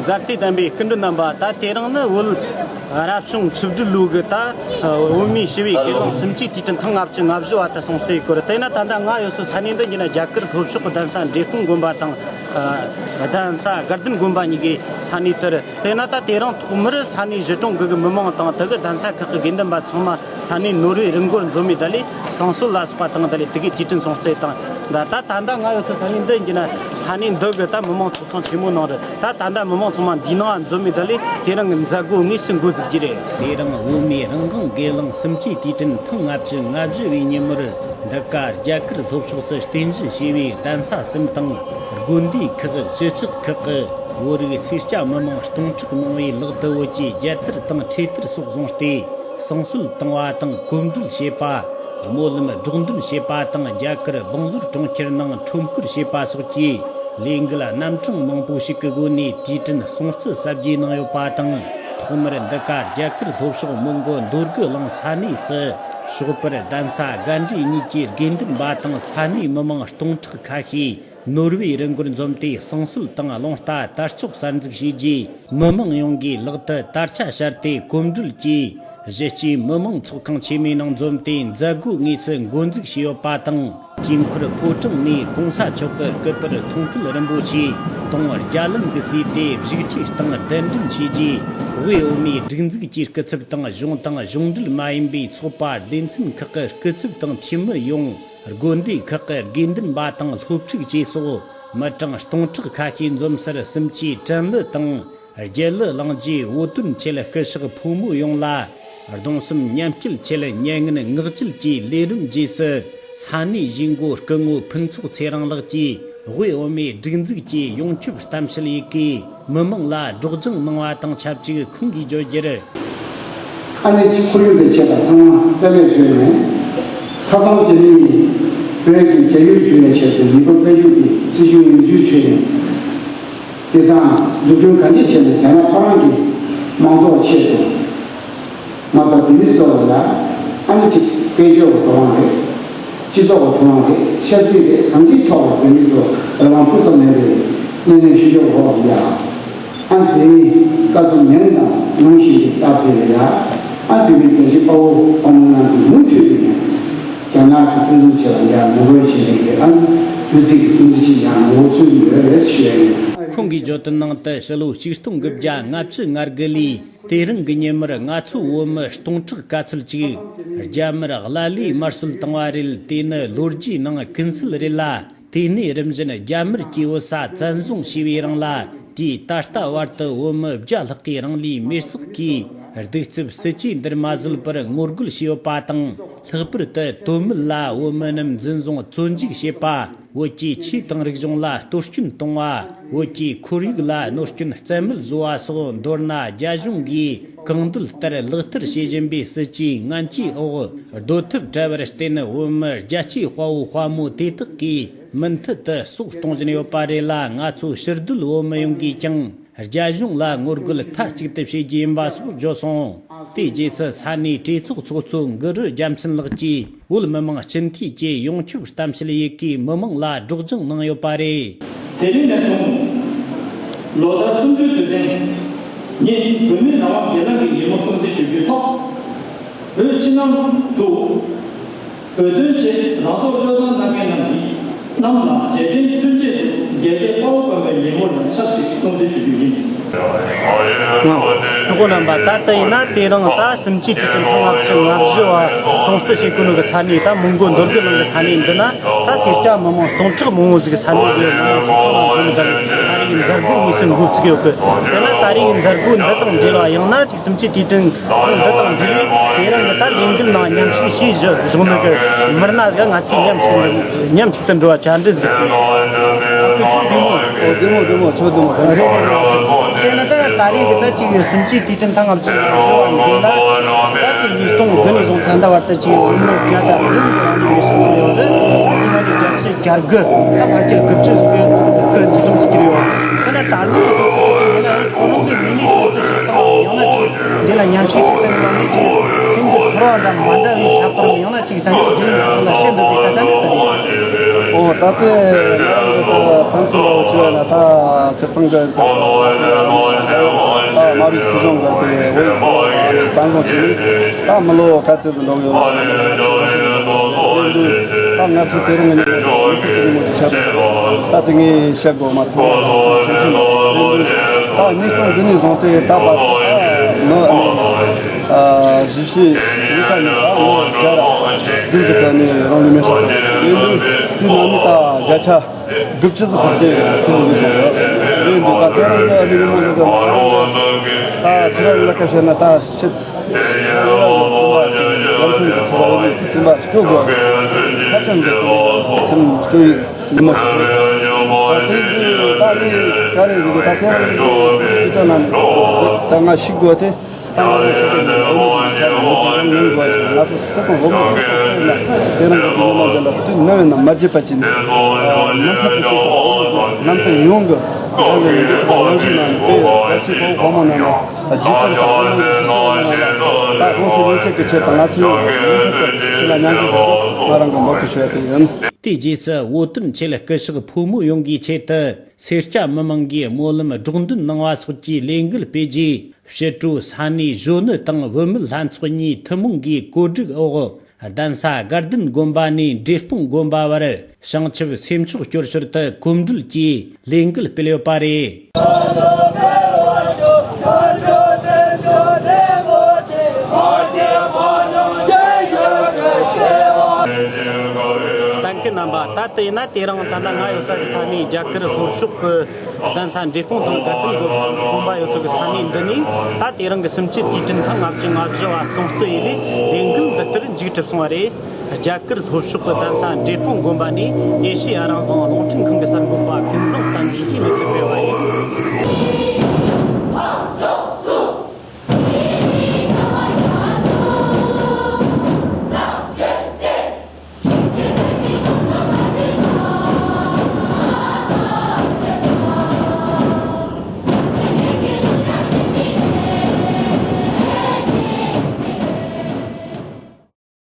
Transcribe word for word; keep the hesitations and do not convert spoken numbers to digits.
མཛའ་བརྩེ་ལྡན་པའི་སྐུ་མགྲོན་རྣམ་པ། ད་དེ་རིང་ནི་བོད་རབ་བྱུང་ཆིག་སྦྲུལ་ལོའི་གི་ད་བོད་མིའི་ཞི་བའི་སྒེར་ལངས་གསུམ་བཅུའི་དུས་དྲན་ཐེངས་ལྔ་བཅུ་ང་བཞི་བ་དེ་སྲུང་བརྩི་ཡི་སྐོར། དེས་ན་ད་ལྟ་ང་ཡོད་སའི་ས་གནས་འདི་ཡིན་ན་རྒྱ་གར་ལྷོ་ཕྱོགས་གདན་ས་འབྲས་སྤུངས་དགོན་པ་དང་། གདན་ས་དགའ་ལྡན་དགོན་པ་གཉིས་ཀའི་ས་གནས་དེར། དེས་ན་ད་དེ་རིང་ཐོག་མར་ས་གནས་གཞིས་གྲོང་གི་མི་མང་དང་དེ་གི་གདན་ས་ཁག་གི་དགེ་འདུན་པ་ཚང་མ་ས་གནས་ནོར་བུའི་རི་མགོར་འཛོམས་མི་ད་ལས་བསང་གསོལ་ལ་སོགས་པ་དང་ད་ལས་དེ་གི་དུས་དྲན་སྲུང་བརྩི་དང་། ད་ད་ད་ལྟ་ང་ཡོད་ས་ས་གནས་འདི་ཡིན་ན་ས་གནས་འདི་གི་ད་མི་མང་ཚོགས་ཁང་ཆེན་མོ་ནང་རུ། ད་ད་ལྟ་མི་མང་ཚང་མ་འདིའི་ནང་འཛོམས་མི་ད་ལས་དེ་རིང་གི་མཛད་སྒོ་དངོས་སུ་འགོ་འཛུགས་རྒྱུ་རེད། དེ་རིང་བོད་མིའི་རང་དབང་སྒེར་ལངས་གསུམ་བཅུའི་དུས་དྲན་ཐེངས་ལྔ་བཅུ་ང་བཞི་བའི་ཉིན་མོར། འདི་ག་རྒྱ་གར་ལྷོ་ཕྱོགས་སུ་རྟེན་གཞི་བྱས་པའི་གདན་ས་གསུམ་དང་། དགོན་སྡེ་ཁག་གཞིས་ཆགས་ཁག་གི་བོད་རིགས་སེར་སྐྱ་མི་མང་སྟོང་ཕྲག་མང་བོས་ལག་ཏུ་བོད་ཀྱི་རྒྱལ་དར་དང་འཕྲེད་དར་སོགས་བཟུང་སྟེ། བསང་གསོལ་བཏང་བ་དང་གོམ་བགྲོད་བྱེད་པ། སྨོན་ལམ་སྒྲོག་འདོན་བྱེད་པ་དང་། རྒྱ་གར་སྦང་ལོར་གྲོང་ཁྱེར་ནང་ཁྲོམ་སྐོར་བྱེད་པ་སོགས་ཀྱི་ལས་འགུལ་རྣམ་གྲངས་མང་པོ་ཞིག་གི་སྒོ་ནས་དུས་དྲན་སྲུང་བརྩི་གཟབ་རྒྱས་གནང་ཡོད་པ་དང་། ཐོག་མར་འདི་ག་རྒྱ་གར་ལྷོ་ཕྱོགས་མོན་གྷོ་འདོད་རྒུ་གླིང་ས་གནས་སུ། ཞོགས་པར་གདན་ས་དགའ་འབྲས་གཉིས་ཀྱི་དགེ་འདུན་པ་དང་ས་གནས་མི་མང་སྟོང་ཕྲག་ཁ་ཤས་ནོར་བུའི་རི་མགོར་འཛོམས་ཏེ་བསང་གསོལ་དང་རླུང་རྟ་དར་ལྕོག་གསར་འཛུགས་བྱས་རྗེས། མི་མང་ཡོངས་ཀྱིས་ལག་ཏུ་དར་ཆ་ཕྱར་ཏེ་གོམ་བགྲོད་ཀྱིས། གཞིས་སྤྱིའི་མི་མང་ཚོགས་ཁང་ཆེན་མོའི་ནང་འཛོམས་ཏེ་མཛད་སྒོ་དངོས་སུ་འགོ་འཛུགས་བྱས་ཡོད་པ་དང་། དཀྱིལ་འཁོར་ཕོ་བྲང་ནས་གོང་ས་མཆོག་གི་སྐུ་པར་མཐོང་གྲོལ་རིན་པོ་ཆེ་དུང་བརྒྱ་ལམ་གྱི་ཟས་དེ་བཞུགས་ཁྲིའི་སྟེང་གདན་འདྲེན་བྱས་རྗེས། དབུས་བོད་མིའི་སྒྲིག་འཛུགས་ཀྱི་སྐུ་ཚབ་དང་གཞུང་དང་གཞུང་འབྲེལ་མ་ཡིན་པའི་ཚོགས་པ་སྡེ་ཚན་ཁག་གི་སྐུ་ཚབ་དང་འཐུས་མི་ཡོངས། དགོན་སྡེ་ཁག་གི་དགེ་འདུན་པ་དང་སློབ་ཕྲུག་བཅས་སོགས་མི་གྲངས་སྟོང་ཕྲག་ཁ་ཤས་འཛོམས་སར་གསུམ་བཅུའི་དྲན་གླུ་དང་། རྒྱལ་གླུ་བླངས་རྗེས་བོད་དོན་ཆེད་སྐུ་གཤེགས་ཕོ་མོ་ཡོངས་ལ་གདུང་སེམས་མཉམ་སྐྱེད་ཆེད་མྱ་ངན་ངག་བཅད་ཀྱི་ལས་རིམ་རྗེས་སུ། ས་གནས་གཞིས་འགོ་སྐུ་ངོ་ཕུན་ཚོགས་ཚེ་རིང་ལགས་ཀྱིས་དབུས་བོད་མིའི་སྒྲིག་འཛུགས་ཀྱི་ཡོངས་ཁྱབ་གཏམ་བཤད་ཡི་གེས་མི་མང་ལ་སྒྲོག་སྦྱང་གནང་བ་དང་ཆབས་ཅིག་ཁོང་གིས་བརྗོད་རྒྱུར། ཨ་ནེ་ཁོར་ཡུག་ལས་བྱེད་པ་ཚང་མ་རྩ་མེད་བཟོས་ནས། ཐོབ་ཐང་དེ་ནི་བོད་ཀྱི་རྒྱལ་ཡུལ་རྒྱུན་ལས་ཆེད་དུ་མི་ཁོ་དཔལ་འབྱོར་གྱི་སྲིད་གཞུང་ཡིན་ཚུལ་བྱས་ནས། དེ་སང་འཛུགས་སྐྲུན་ག་ནས་བྱས་ནས་རྒྱ་ནག་ཁོ་རང་གི་མང་ཚོགས་ཆེད་དུ། མ་གཏོགས་དེ་མི་ཚོ་ལ་ཨ་ནི་ཅིག་དཔལ་འབྱོར་གྱི་དོ་དམ་རེད། སྤྱི་ཚོགས་ཀྱི་དོ་དམ་རེད། ཆབ་སྲིད་རེད། གང་ཅིའི་ཐོག་ལ་བོད་མི་ཚོ་རང་དབང་སྤུ་ཙམ་མེད་པའི་གནས་ལུགས་ཆོས་ཕྱོགས་འོག་ལ་ཡ། ཨ་དེ་ནི་དཀའ་ཐུབ་ཉན་དང་ནང་བཞིན་གྱི་སྟབས་བདེ་ལ་ཡ། ཨ་དེ་ནི་རྒྱལ་སྤྱི་དཔའ་བོ་དཔའ་མོ་རྣམས་ཀྱིས་མུ་མཐུད་དུ་ཡང་རྒྱ་ནག་གི་བཙན་འཛུལ་བྱེད་པ་ཡ་ངོ་རྒོལ་བྱེད་མཁན་གྱི་ཨ་བོད་ཚིག་གི་བཙན་འཛུལ་ཅིག་ཡང་ངོ་རྒོལ་བྱེད་ཀྱི་ཡོད་རེད་ཞུ་ཡ་ཡིན། ཁོང་གིས་བརྗོད་དོན་ནང་དུ་ཕྱི་ལོ་ཆིག་སྟོང་དགུ་བརྒྱ་ལྔ་བཅུ་ང་དགུ་ལོའི་དེ་རིང་གི་ཉིན་མོར་ང་ཚོ་བོད་མི་སྟོང་ཕྲག་ག་ཚོད་ཅིག་རྒྱ་དམར་ཀླད་ལའི་དམར་གསོད་བཏང་བ་རེད། དེ་ནི་ལོ་རྒྱུས་ནང་ཀུན་གསལ་རེད་ལ། དེ་ནས་རིམ་བཞིན་རྒྱ་དམར་གྱིས་བོད་ས་བཙན་བཟུང་བྱས་པའི་རིང་ལ། དུས་ད་ལྟ་བར་དུ་བོད་མི་བརྒྱ་ལྷག་གིས་རང་ལུས་མེར་སྲེག་གིས་གདུག་རྩུབ་སྲིད་ཇུས་འདིར་མ་བཟོད་པར་ངོ་རྒོལ་བྱས་ཡོད་པ་དང་། ལྷག་པར་དུ་དོན་མེད་ལ་བོད་མི་རྣམས་འཛིན་བཟུང་བཙོན་འཇུག་བྱེད་པ། བོད་ཀྱི་ཆོས་དང་རིག་གཞུང་ལ་གཏོར་སྐྱོན་གཏོང་བ། བོད་ཀྱི་ཁོར་ཡུག་ལ་གནོད་སྐྱོན་རྩ་མེད་བཟོ་བ་སོགས། མདོར་ན་རྒྱ་གཞུང་གིས་གང་འདོད་ལྟར་ལག་བསྟར་བྱེད་བཞིན་པའི་སྲིད་ཇུས་ངན་ཇུས་འོག་སྡོད་ཐབས་བྲལ་བར་བརྟེན། བོད་མི་རྒྱལ་གཅེས་དཔའ་བོ་དཔའ་མོ་དེ་དག་གིས་མུ་མཐུད་དུ་སྲོག་གཏོང་བཞིན་ཡོད་པ་རེད་ལ། ང་ཚོ་ཕྱིར་སྡོད་བོད་མི་ཡོངས་ཀྱིས་ཀྱང་རྒྱ་གཞུང་ལ་ངོ་རྒོལ་མཐའ་གཅིག་ཏུ་བྱེད་རྒྱུ་ཡིན་པ་སོགས་བརྗོད་སོང་། དེའི་རྗེས་སུ་ས་གནས་གྲོས་ཚོགས་ཚོགས་གཙོ་གུ་རུ་རྒྱལ་མཚན་ལགས་ཀྱིས་བོད་མི་མང་སྤྱི་འཐུས་ཀྱི་ཡོངས་ཁྱབ་གཏམ་བཤད་ཡི་གེས་མི་མང་ལ་སྒྲོག་སྦྱང་གནང་ཡོད་པ་རེད། དེ་རིང་ནས་བཟུང་ལོ་ལྟར་གསུམ་བཅུའི་དུས་དྲན་ཉིན་བོད་མིའི་རང་དབང་སྒེར་ལངས་ཀྱི་ཉིན་མོ་སྲུང་བརྩི་ཞུ་རྒྱུའི་ཐོག་བོད་ཕྱི་ནང་དུ་བོད་དོན་ཆེད་རང་སྲོག་བློས་བཏང་གནང་མཁན་རྣམས་ཀྱི་རྣམས་ལ་རྗེས་དྲན་མཚོན་བྱེད་དུ་རྒྱལ་གཅེས་དཔའ་བོ་དཔའ་མོའི་ཉིན་མོ་ལ་ཆབས་ཅིག་སྲུང་བརྩི་ཞུ་རྒྱུ་ཡིན། ལགས་སོ། གྲོགས་པོ་རྣམ་པ། ད་ལྟ་ཡིན་ན་དེ་རིང་ད་གསུམ་བཅུའི་དུས་དྲན་ཐེངས་ལྔ་བཅུ་ང་བཞི་བ་སྲུང་བརྩི་བྱེད་གོ་ནོ་གི་ས་གནས། ད་མོན་གྷོ་འདོད་རྒུ་གླིང་གི་ས་གནས་འདི་ན། ད་སེར་སྐྱ་མི་མང་སྟོང་ཕྲག་མང་བོ་ཟིག་ས་གནས་འདིའི་མི་མང་ཚོ་ཚང་མ་འཛོམས་ཏེ་ད་རེས་ཀྱི་མཛད་སྒོ་དངོས་སུ་འགོ་བཙུགས་ཡོད་གི། དེ་ན་ད་རེས་ཀྱི་མཛད་སྒོ་འདི་དང་འབྲེལ་བ་ཡང་ན་ཅིག་གསུམ་བཅུའི་དུས་དྲན་འདི་དང་འབྲེལ་བའི་དེ་རིང་གི་ད་ལས་འགུལ་ནང་མཉམ་ཞུགས་བྱས་བཞུགས་ནི་གི་མི་སྣ་ཟིག་ང་ཚོས་མཉམ་གཅིག་ཏུ་མཉམ་གཅིག་ཏུ་འགྲོ་བ་བཅར་འདྲི་ཟིག་གི། ཨ་ཁུ་ཁྱོད་བདེ་མོ། ཨོ་བདེ་མོ་བདེ་མོ། ཁྱོད་བདེ་མོ་ཟེར། རེད་རེད་རེད། དེ་ན་ད་ད་རེས་ཀྱི་ད་ཅིག་གསུམ་བཅུའི་དུས་དྲན་ཐེངས་ལྔ་བཅུ་ང་བཞི་བ་འདི་ན་ད་ཅིག་ཉིས་སྟོང་དགུ་ནས་བཟུང་ད་ལྟ་བར་དུ་ཅིག་བོད་མི་བརྒྱ་དང་བདུན་གྱི་ཨ་ནི་མི་སྲིད་ཡོད་རེད། དེ་ན་ནི་བརྒྱ་ཆ་གྱ་དགུ་ད་ཕལ་ཆེར་དགུ་བཅུ་ཟིག་གི་སྐུ་འདས་གྲོངས་སུ་གྱུར་ཡོད། དེ་ན་ད་ལོའི་སྲུང་བརྩི་དེ་ཡིན་ན་ཁོ་རང་གི་མི་ནི་སྲུང་བརྩི་ཞིག་དང་ཡང་ན་ཅིག་འདི་ལ་མཉམ་ཞུགས་ཞིག་བྱས་ནས་ཅིག་སེམས་ཀྱི་ཚོར་བ་འདྲ་མ་འདྲ་བའི་ཁྱད་པར་ཡང་ན་ཅིག་ས་གནས་བདེ་མོ་ཁོང་ལ་བཤད་འདོད་པའི་སྐད་ཆ་ནི་ད་རེད། ཨོ་ ད་ལྟའི་ང་རང་གི་ད་བསམ་ཚུལ་ལ་བྱས་ན། ད་སྤྱིར་བཏང་གི་ད་མ་རིག་སྲིད་གཞུང་གི་དེ་བོད་ས་བཙན་བཟུང་བྱས་ནས། ད་མི་ལོ་ག་ཚོད་དུ་འགྲོ་གི་ཡོད་ལ། ད་ང་ཚོ་དེ་རིང་གི་ཉིན་ནས་ཡིན་སྲིད་དེ་མོ་དེ་ཆགས་འདུག་ད་དེ་ངས་བཤད་དགོས་མ་ཐག་ཆེན་ཆེན་ད་ཉིས་སྟོང་བདུན་ནས་བཟུང་སྟེ་ད་བར་དུ་ད་མི་ཨ་ནི་ཨ་བཞི་བཅུ་ཞེ་གཉིས་ཀ་ནས་ད་མི་བརྒྱ་ར་བདུན་ཅུ་ག་ནས་རང་ལུས་མེར་བསྲེགས་ཡིན་དུས། དེའི་ནང་ནས་ད་བརྒྱ་ཆ་དགུ་བཅུ་ཙམ་ཕལ་ཆེར་ཚུར་ལུས་སོང་ཡོད། ཡིན་དུས་ད་དེ་རིང་གི་ཨ་ནི་མི་མང་གི་ད་ཚུར་ལ་ལ་ཁ་བཤད་ན། ད་ཕྱི་ཕྱི་ལོགས་ལ་སེམས་པ་ཅིག་ལམ་སེང་གི་ཚོར་བ་ཡོད་དུས་སེམས་པ་སྐྱོ་དགོས། ཧ་ཅང་གི་སེམས་སྐྱོ་ཡི་ཉིན་མོ་ཞིག་རེད། ད་དེ་ད་ནི་ག་རེ་ཡིན་ད་དེ་རིང་གི་ཅི་ལྟར་ན་ད་ང་ཤི་དགོས་ཏེ། ད་ང་རང་ཆོས་དད་ཀྱི་སློབ་མ་དང་ཆ་ལ་མི་དེ་རང་ངན་དགོས་ཆེ། ང་ཚོ་སུ་དང་སློབ་མ་སུ་དང་སུ་ཡིན་ན་དེ་རིང་གི་ཉིན་མོ་འདི་ལ་དུས་ནམ་ཡིན་ན་མ་བརྗེད་པ་བྱས་ནས། ཨ་མི་ཚེ་གི་སྟོབས་དང་སློབ་མ་རྣམ་ཐོན་ཡོངས་ཀྱི་རང་གི་ཡོང་འདོད་པ་ནང་བཞིན་ནང་ནས། དེ་རྒྱ་ཆེའི་གོང་འོག་གོང་མ་རྣམས་ལ་རྗེས་དྲན་དང་སློབ་མ་ཡོངས་ཀྱི་ཞུ་ཞུ་ཡོད་ན་ལ། ད་གོང་ས་ལྷན་རྒྱས་ཀྱི་ཆེད་དུ་ང་ཚོའི་ཡོངས་ཁྱབ་ཏུ་ཁྱེད་ལ་མཉམ་ཞུགས་ཀྱི་ང་རང་གི་འབོད་སྐུལ་ཞུ་ཡ་དེ་ཡིན། དེའི་རྗེས་སུ་བོད་དོན་ཆེད་སྐུ་ཞབས་ཕོ་མོ་ཡོངས་ཀྱི་ཆེད་དུ་སེར་སྐྱ་མི་མང་གིས་སྨོན་ལམ་སྒྲོག་འདོན་གནང་བ་སོགས་ཀྱི་ལས་འགུལ་སྤེལ་རྗེས། ཕྱི་དྲོ་ས་གནས་གཞོན་ནུ་དང་བུད་མེད་ལྷན་ཚོགས་གཉིས་ཐུན་མོང་གིས་གོ་སྒྲིག་འོག་གདན་ས་དགའ་ལྡན་དགོན་པ་ནས་འབྲས་སྤུངས་དགོན་པ་བར་བྱང་ཆུབ་སེམས་མཆོག་སྐྱོར་ཞོར་དུ་གོམ་བགྲོད་ཀྱིས་ལས་འགུལ་སྤེལ་ཡོད་པ་རེད། གཏན་འཁེལ་རྣམ་པ། ད་ལྟ་ཡིན་ན་དེ་རིང་ད་ལྟ་ང་ཡོད་ས་གི་ས་གནས་རྒྱ་གར་ལྷོ་ཕྱོགས་ཀྱི་གདན་ས་འབྲས་སྤུངས་དང་དགའ་ལྡན་དགོན་དགོན་པ་ཡོད་ཚད་ཀྱི་ས་གནས་འདི་ནས། ད་དེ་རིང་གི་སུམ་ཅུ་དུས་དྲན་ཐེངས་ལྔ་བཅུ་ང་བཞི་བ་སྲུང་བརྩི་ཡས་ལས་ལས་འགུལ་འདི་ལྟར་མཇུག་གྲུབ་སོང་བ་རེད། རྒྱ་གར་ལྷོ་ཕྱོགས་ཀྱི་གདན་ས་འབྲས་སྤུངས་དགོན་པ་ནས་ཨེ་ཤེ་ཡ་རང་དབང་རླུང་འཕྲིན་ཁང་གི་གསར་འགོད་པ་ཀུན་བཟང་བསྟན་འཛིན་གྱིས་གནས་ཚུལ་སྤེལ་བ་ཡིན།